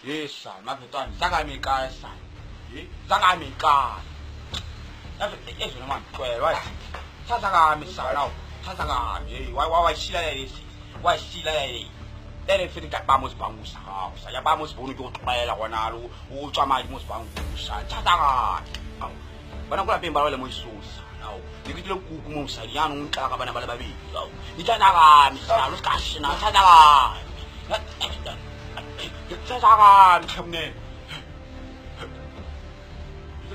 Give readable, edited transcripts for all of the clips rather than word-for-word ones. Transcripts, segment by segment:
Ye sa mafetwane zaka me kae sa. Ye zaka me kae. Ya e zona man tlwela wa. Thatha kami sa now. Thatha kami. Hey wa shila ya esi. Wa shila ya e. Ere fete ka ba mo sebangu sa gago sa ya ba mo se bone ke go tlwaela gona lo o tswa madi mo sebangu sa thatha kami. Ao. Bana ko lapeng ba le mo isusa. Ao. Ne ke tlile kuku mo mosadi yaanong o ntla ka bana ba le babedi. Ao. Ni thatha kami sa lo ska shina thatha kami. Thatha kami tlhamne.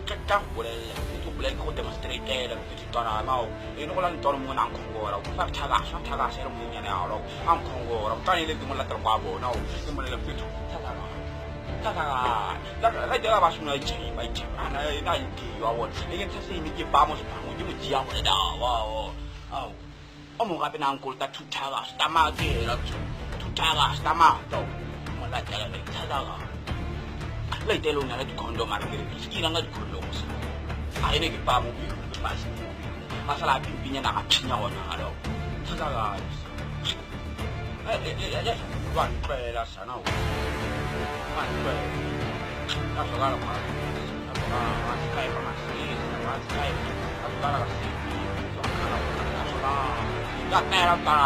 Ke ka go bolelela ke go bolelela ke go demonstratela ke twana mao e ne go la ntwana mongwe na nkhongora o fa thakasha thakasha le monyane ya lo a nkhongora o twane le ke mo latela kwa bona o ke mo lela fetho thakasha thakasha la dira ba suna itse ba itse ana na itse wa bona e ke ntse se ime ke ba mo sepango ke mo dia go da wa o ao o mo gape na nkolta two thakasha tamakela two thakasha tamato mo latela le thakasha la itelo na le di-condom a re ke ilanga di-condom sa a ene ke pa mo ba se mo a sala pimpinya na ka phinya gona alo thaka ga e wa ntwela sana o wa ntwela ka tlogala ma ka tlogala ma sky ma se ma sky ka tlogala ka se ka tlogala ka pera pa.